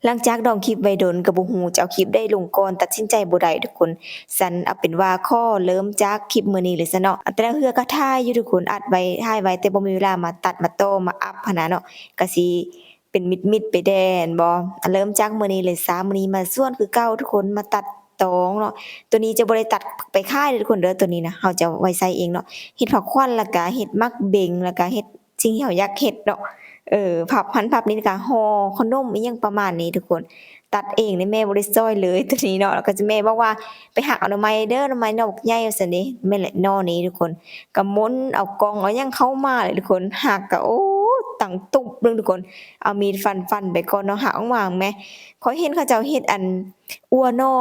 ຫຼັງຈາກດອງຄລິບໄວ້ດົນ ກໍບໍ່ຮູ້ຈະເອົາຄລິບໃດລົງກ່ອນ ຕັດສິນໃຈບໍ່ໄດ້ທຸກຄົນ. ຊັ້ນເອົາເປັນວ່າຂໍເລີ່ມຈາກຄລິບມື້ນີ້ເລີຍຊະເນາະ. ແຕ່ລະເທື່ອກໍຖ່າຍຢູ່ທຸກຄົນ ອັດໄວ້ ຖ່າຍໄວ້ ແຕ່ບໍ່ມີເວລາມາຕັດ ມາຕໍ່ ມາອັບຫັ້ນນະເນາະ ກໍຊິເປັນມິດໆໄປແດ່ແມ່ນບໍ່. ເລີ່ມຈາກມື້ນີ້ເລີຍຊະ. ມື້ນີ້ມາສວນຄືເກົ່າທຸກຄົນ ມາຕັດຕອງເນາະ. ໂຕນີ້ຈະບໍ່ໄດ້ຕັດໄປຂາຍເດີທຸກຄົນເດີ ໂຕນີ້ນະ ເຮົາຈະໄວ້ໃຊ້ເອງເນາະ. ເຮັດຂອງຂວັນ ແລ້ວກະເຮັດໝາກເບັງ ແລ້ວກະເຮັດ ສິ່ງທີ່ເຮົາຢາກເຮັດເນາະ ເອີ ພັບຫັ້ນພັບນີ້ ແລ້ວກະຫໍ່ຂະໜົມອີ່ຫຍັງປະມານນີ້ທຸກຄົນ. ຕັດເອງເດ້ ແມ່ບໍ່ໄດ້ຊ່ອຍເລີຍໂຕນີ້ເນາະ. ແລ້ວກໍແມ່ບອກວ່າ ໄປຫັກເອົາໜໍ່ໄມ້ເດີ ໜໍ່ໄມ້ໜໍ່ບັກໃຫຍ່ວ່າຊັ້ນເດ້. ແມ່ນແຫຼະ ໜໍ່ນີ້ທຸກຄົນ ກໍມົນເອົາກ່ອງເອົາຫຍັງເຂົ້າມາເລີຍທຸກຄົນ. ຫັກກໍ ໂອ້ ຕັ້ງຕຸບໜຶ່ງທຸກຄົນ ເອົາມີດຟັນໆໄປກ່ອນເນາະ. ຫັກອອກມາແມ່ ຂ້ອຍເຫັນເຂົາເຈົ້າເຮັດອັນ ອົ່ວໜໍ່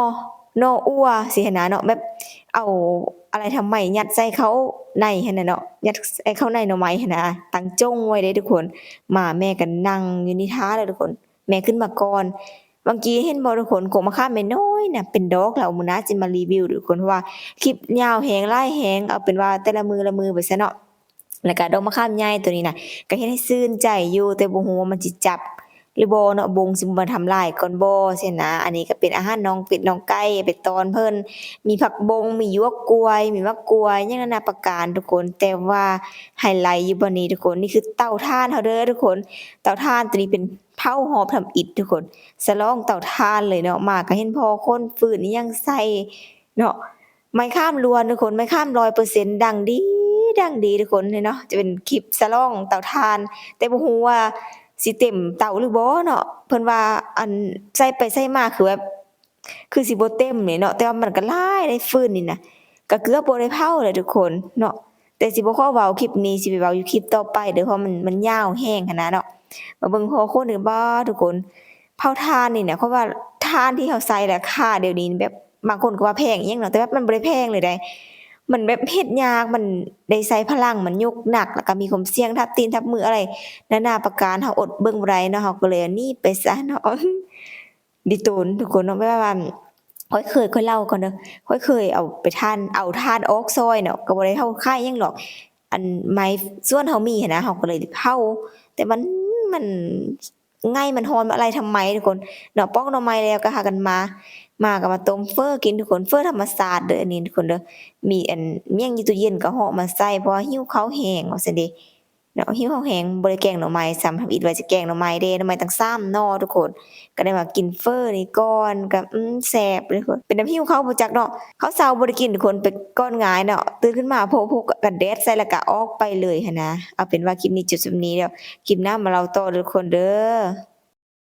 ໜໍ່ອົ່ວຊີ້ຫັ້ນນະເນາະ ແບບເອົາອາໄລທຳໄມຍັດໃສ່ເຂົ້າໃນຫັ້ນນະເນາະ ຍັດໃສ່ເຂົ້າໃນໜໍ່ໄມ້ຫັ້ນນະ ຕັ້ງຈົ່ງໄວ້ເດ້ທຸກຄົນ. ມາແມ່ກໍນັ່ງຢູ່ນີ້ຖ້າເລີຍທຸກຄົນ ແມ່ຂຶ້ນມາກ່ອນ. ບາງກີເຫັນບໍ່ທຸກຄົນ ກົກມະຂາມນ້ອຍໆນະ ເປັນດອກແລ້ວ ມື້ໜ້າຊິມາຣີວິວທຸກຄົນ ເພາະວ່າຄລິບຍາວແຮງ ຫຼາຍແຮງ ເອົາເປັນວ່າແຕ່ລະມື້ລະມື້ໄປຊະເນາະ. ແລ້ວກະດອກມະຂາມໃຫຍ່ໂຕນີ້ນະ ກະເຮັດໃຫ້ຊື່ນໃຈຢູ່ ແຕ່ບໍ່ຮູ້ວ່າມັນຊິຈັບຫຼືບໍ່ເນາະ ບົງຊິບໍ່ມາທຳລາຍກ່ອນບໍ່ຊີ້ນະ. ອັນນີ້ກະເປັນອາຫານນ້ອງເປັດນ້ອງໄກ່ ໄປຕ້ອນເພິ່ນ ມີຜັກບົງ ມີຢວກກ້ວຍ ມີໝາກກ້ວຍ ຫຍັງນານາປະການທຸກຄົນ. ແຕ່ວ່າໄຮໄລຢູ່ບ່ອນນີ້ທຸກຄົນ ນີ້ຄືເຕົາຖ່ານເຮົາເດີທຸກຄົນ. ເຕົາຖ່ານໂຕນີ້ເປັນເຜົາຮອບທຳອິດທຸກຄົນ ສະຫຼອງເຕົາຖ່ານເລີຍເນາະ. ມາກະເຫັນພໍ່ຂົນຟືນອີ່ຫຍັງໃສ່ເນາະ. ໄມ້ຄ້າມລ້ວນທຸກຄົນ ໄມ້ຄ້າມຮ້ອຍເປີເຊັນ ດັງດີ ດັງດີທຸກຄົນເນາະ. ຈະເປັນຄລິບສະຫຼອງເຕົາຖ່ານ ແຕ່ບໍ່ຮູ້ວ່າຊິເຕັມເຕົາຫຼືບໍ່ເນາະ. ເພິ່ນວ່າອັນໃສ່ໄປໃສ່ມາຄືແບບ ຄືຊິບໍ່ເຕັມນີ້ເນາະ ແຕ່ວ່າມັນກໍຫຼາຍໄດ໋ ຟືນນີ້ນະ ກໍເກືອບບໍ່ໄດ້ເຜົາແລ້ວທຸກຄົນເນາະ. ແຕ່ຊິບໍ່ຂໍເວົ້າຄລິບນີ້ ຊິໄປເວົ້າຢູ່ຄລິບຕໍ່ໄປເດີ ເພາະມັນ ມັນຍາວແຮງຫັ້ນນະເນາະ. ມາເບິ່ງຫົວຄົນນີ້ ບາດທຸກຄົນ ເຜົາຖ່ານນີ້ນະ ເພາະວ່າຖ່ານທີ່ເຮົາໃຊ້ແລ້ວຄ່າດຽວນີ້ແບບ ບາງຄົນກໍວ່າແພງອີ່ຫຍັງເນາະ ແຕ່ວ່າມັນບໍ່ໄດ້ແພງເລີຍໃດ໋. ມັນແບບເຮັດຍາກ ມັນໄດ້ໃຊ້ພະລັງ ມັນຍົກໜັກ ແລ້ວກໍມີຄວາມສ່ຽງທັບຕີນທັບມືອະໄລນານາປະການ ເຮົາອົດເບິ່ງບໍ່ໄດ້ເນາະ ເຮົາກໍເລີຍໜີໄປຊະເນາະ. ດີຕົນທຸກຄົນເນາະ ແບບວ່າ ຂ້ອຍເຄີຍ ຂ້ອຍເລົ່າກ່ອນເດີ ຂ້ອຍເຄີຍເອົາໄປຖ່ານ ເອົາຖ່ານອອກຊ່ອຍເນາະ ກໍບໍ່ໄດ້ເຜົາຂາຍຫຍັງດອກ ອັນໄມ້ສວນເຮົາມີຫັ້ນນະ ເຮົາກໍເລີຍເຜົາ ແຕ່ມັນ ມັນໄຫມ້ ມັນຮ້ອນ ອາໄລທຳໄມທຸກຄົນເນາະ. ປອກໜໍ່ໄມ້ແລ້ວກໍພາກັນມາ ມາກໍມາຕົ້ມເຝີກິນທຸກຄົນ ເຝີທຳມະຊາດເດີອັນນີ້ທຸກຄົນເດີ. ມີອັນຫຍັງຢູ່ຕູ້ເຢັນກໍເຫາະມາໃສ່ ເພາະວ່າຫິວເຂົ້າແຮງວ່າຊັ້ນເດ. ເນາະ ຫິວເຂົ້າແຮງ ບໍ່ໄດ້ແກງໜໍ່ໄມ້ຊ້ຳ ທຳອິດວ່າຈະແກງໜໍ່ໄມ້ເດ້ ໜໍ່ໄມ້ຕັ້ງສາມໜໍ່ທຸກຄົນ ກໍໄດ້ມາກິນເຝີນີ້ກ່ອນ ກໍ ອືມ ແຊບເລີຍ ເປັນນຳຫິວເຂົ້າບໍ່ຈັກເນາະ. ເຂົ້າເຊົ້າບໍ່ໄດ້ກິນທຸກຄົນ ໄປກ່ອນງາຍເນາະ ຕື່ນຂຶ້ນມາໂພະໆ ກັນແດດໃສ່ ແລ້ວກໍອອກໄປເລີຍຫັ້ນນະ. ເອົາເປັນວ່າຄລິບນີ້ຈົບສ່ຳນີ້ແລ້ວ ຄລິບໜ້າມາເລົ່າຕໍ່ເດີທຸກຄົນເດີ.